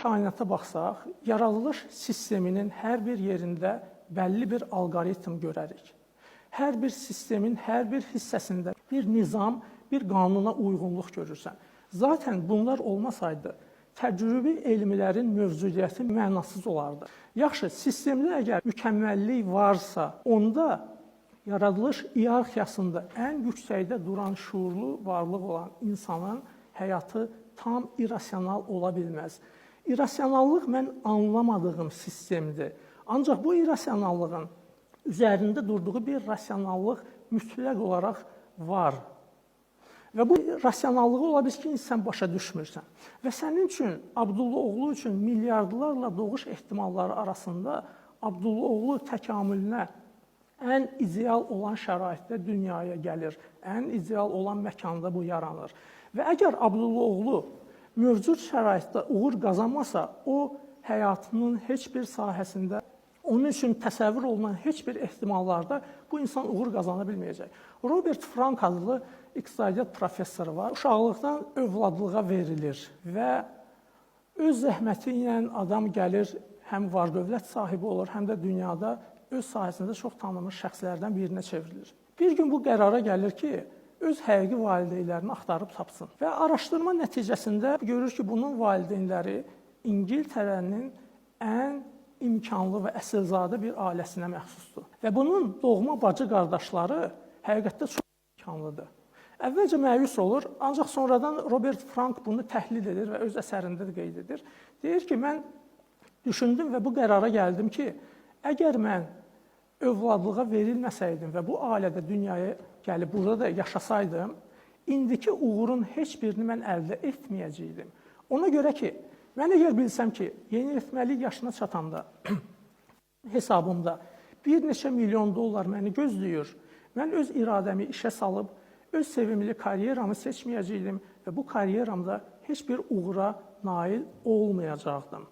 Kainata baxsaq, yaradılış sisteminin hər bir yerində bəlli bir alqoritm görərik. Hər bir sistemin hər bir hissəsində bir nizam, bir qanuna uyğunluq görürsən. Zaten bunlar olmasaydı, təcrübi elmlərin mövcudiyyəti mənasız olardı. Yaxşı, sistemdə əgər mükəmməllik varsa, onda yaradılış iyerarxiyasında ən yüksəkdə duran şuurlu varlıq olan insanın həyatı tam irrasional ola bilməz. İrrasionallıq mən anlamadığım sistemdir. Ancaq bu irrasionallığın üzərində durduğu bir rasionallıq mütləq olaraq var. Və bu rasionallığı ola bilər ki, sən başa düşmürsən. Və sənin üçün, Abdullah oğlu üçün milyardlarla doğuş ehtimalları arasında Abdullah oğlu təkamülünə ən ideal olan şəraitdə dünyaya gəlir. Ən ideal olan məkanda bu yaranır. Və əgər Abdullah oğlu mövcud şəraitdə uğur qazanmasa, o həyatının heç bir sahəsində onun üçün təsəvvür olunan heç bir ehtimallarda bu insan uğur qazana bilməyəcək. Robert Frank adlı iqtisadiyyat professoru var. Uşaqlıqdan övladlığa verilir və öz zəhməti ilə adam gəlir, həm var-dövlət sahibi olur, həm də dünyada öz sahəsində çox tanınmış şəxslərdən birinə çevrilir. Bir gün bu qərara gəlir ki, öz həqiqi valideynlərini axtarıb tapsın. Və araşdırma nəticəsində görür ki, bunun valideynləri İngiltərənin ən imkanlı və əsilzadə bir ailəsinə məxsusdur. Və bunun doğma bacı qardaşları həqiqətdə çox imkanlıdır. Əvvəlcə məyus olur, ancaq sonradan Robert Frank bunu təhlil edir və öz əsərində də qeyd edir. Deyir ki, mən düşündüm və bu qərara gəldim ki, əgər mən övladlığa verilməsəydim və bu ailədə dünyaya gəlib burada da yaşasaydım, indiki uğurun heç birini mən əldə etməyəcəkdim. Ona görə ki, mən əgər bilsəm ki, yeniyetməlik yaşına çatanda hesabımda bir neçə milyon dollar məni gözləyir, mən öz iradəmi işə salıb, öz sevimli karyeramı seçməyəcəkdim və bu karyeramda heç bir uğura nail olmayacaqdım.